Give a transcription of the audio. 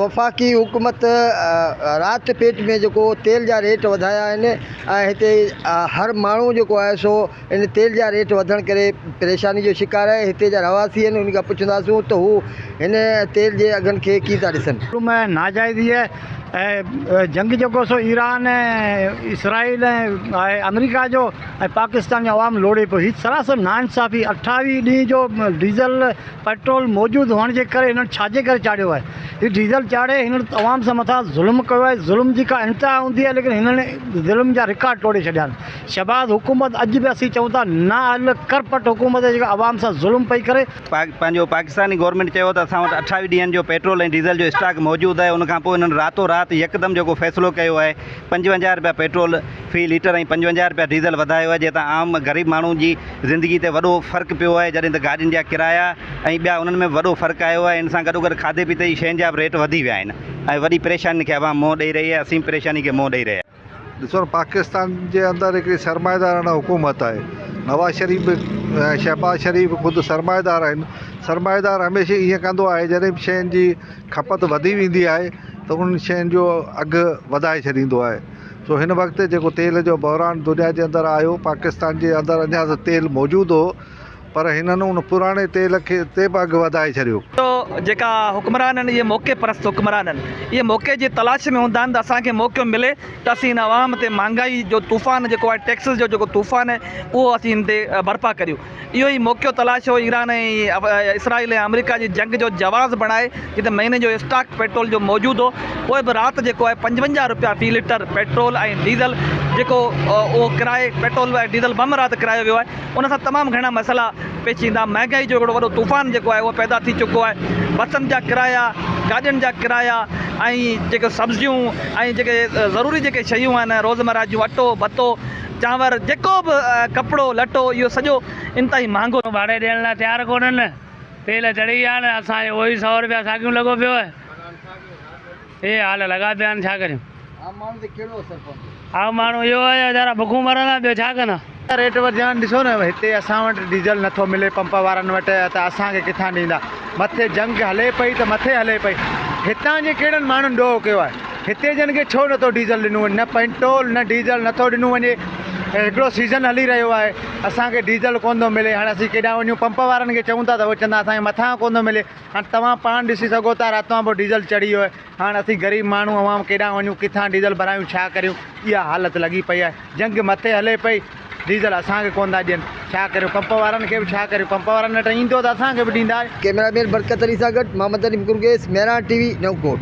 وفاقي حڪومت رات پيٽ ۾ جيڪو تيل جا ريٽ وڌايا آهن ۽ هتي هر ماڻهو جيڪو آهي سو ان تيل جا ريٽ وڌڻ ڪري پريشاني جو شڪار آهي. هتي جا رهواسي آهن انهن کان پڇنداسون ته هو هن تيل جي اگهن کي ڪيئن ٿا ڏسن. ظلم ۽ ناجائزي ۽ جنگ جيڪو سو ايران ۽ اسرائيل ۽ آمريڪا جو ۽ پاڪستان جو عوام لوڙي پيو هي سراسر ناانصافي 28 ڏينهن جو ڊيزل پيٽرول موجود هئڻ جي ڪري هنن ڇاجي ڪري چاڙهيو آهي هي ڊيزل چاڙهي هنن عوام سان مٿان ظلم ڪيو آهي ظلم جي ڪا انتها هوندي آهي ليڪن هنن ظلم جا رڪارڊ ٽوڙي ڇڏيا آهن شهباز حڪومت اڄ به اسين چئون ٿا نااهل ڪرپٽ حڪومت آهي جيڪا عوام سان ظلم پئي ڪري. پنهنجو پاڪستاني گورنمينٽ چيو ته اسان وٽ 28 ڏينهن جو پيٽرول ۽ ڊيزل جو اسٽاڪ موجود آهي ان کان پوء انهن راتو رات يڪدم جيڪو فيصلو ڪيو آهي 55 رپيا پيٽرول في ليٽر ۽ 55 رپيا ڊيزل وڌايو آهي جنهن تان عام غريب ماڻهو جي زندگي تي وڏو فرق پيو آهي جڏهن ته گاڏين جا ڪرايا ۽ ٻيا انهن ۾ به وڏو فرق آيو آهي ان سان گڏوگڏ کاڌي پيتي جي شين جا به ريٽ وڌي ويا آهن ۽ وڏي پريشانين کي عوام منهن ڏئي رهي آهي اسين به پريشاني کي منهن ڏئي رهيا ڏسو نه پاڪستان جي اندر هڪڙي سرمائيداراڻه حڪومت آهي نواز شريف به ۽ شهباز شريف خود سرمائيدار آهن سرمائيدار هميشه ائين ڪندو آهي جڏهن به شين جي کپت وڌي ويندي آهي ته انهن شين جو اگهه وڌائي ڇڏيندو آهي سو هن وقت جيڪو تيل جو بحران دنيا جي اندر آيو پاڪستان جي اندر اڃا ته تيل موجود هو پر هنن ان پراڻي تيل کي تي به اگهه وڌائي ڇڏيو. جو جيڪا حڪمران آهن اهي موقعي پرست حڪمران آهن اهي موقعي جي تلاش ۾ هوندا آهن ته اسان کي موقعو ملي ته اسين هن عوام تي مهانگائي جو طوفان جيڪو آهي ٽيڪسز جو جيڪو طوفان آهي اهو اسين هن تي برپا ڪريون اهو ئي موقعو تلاش هو ايران ۽ اسرائيل ۽ آمريڪا جي جنگ جو جواز بڻائي جتي مهيني جو اسٽاڪ پيٽرول جو موجود هو پوء به رات جيڪو آهي 55 روپيا في ليٽر پيٽرول ۽ ڊيزل جيڪو اهو ڪرائي پيٽرول ۽ ڊيزل بم رات ڪرايو ويو آهي ان سان تمام گهڻا مسئلا پيش ايندا، مهانگائي جو هڪڙو وڏو طوفان جيڪو آهي اهو پيدا ٿي چڪو آهي، بسن جا ڪرايا، گاڏين جا ڪرايا ۽ جيڪي سبزيون ۽ جيڪي ضروري جيڪي شيون آهن روزمره جون اٽو، ڀتو، چانور جيڪو به ڪپڙو لٽو اهو سڄو انتهائي مهانگو. ڀاڙي ڏيڻ لاء تيار ڪونهن، تيل چڙهي ويا آهن، اسان جو اهو ئي سئو رپيا ساڳيون لڳو پيو آهي. اهي حال لڳا پيا آهن ڇا ڪريون. عام ماڻهو تي ڪهڙو اثر پوندو؟ عام ماڻهو اهو آهي ويچارا بکون مرندا ٻيو ڇا ڪندا. ريٽ وڌيا آهن ڏسو نه هتي اسان وٽ ڊيزل نٿو ملي پمپ وارن وٽ ته اسان کي ڪٿان ڏيندا مٿي جنگ هلي پئي ته مٿي هلي پئي هتان جي ڪهڙن ماڻهن ڏوهه ڪيو آهي هتي جن کي ڇو نٿو ڊيزل ڏنو وڃي نه پيٽرول نه ڊيزل نٿو ڏنو وڃي هڪڙو سيزن هلي رهيو آهي اسان کي ڊيزل ڪونه ٿو ملي هاڻي اسين ڪيڏانهن وڃون پمپ وارن کي چئون ٿا ته اهي چوندا اسان کي مٿان ڪونه ٿو ملي هاڻ توهان پاڻ ڏسي سگهو ٿا راتوان به ڊيزل چڙهي ويو آهي هاڻ اسين غريب ماڻهو عوام ڪيڏانهن وڃون ڪٿان ڊيزل ڀرايون ڇا ڪريون اها حالت لڳي پئي آهي جنگ مٿي هلي پئي ڊيزل اسان کي ڪونه ٿا ڏين ڇا ڪريون پمپ وارن کي به ڇا ڪريون پمپ وارن وٽ ايندو ته اسان کي به ڏيندا. ڪئميرا مين برڪت علي سان گڏ محمد علي گرگيس، مهراڻ ٽي وي، نئون ڪوٽ.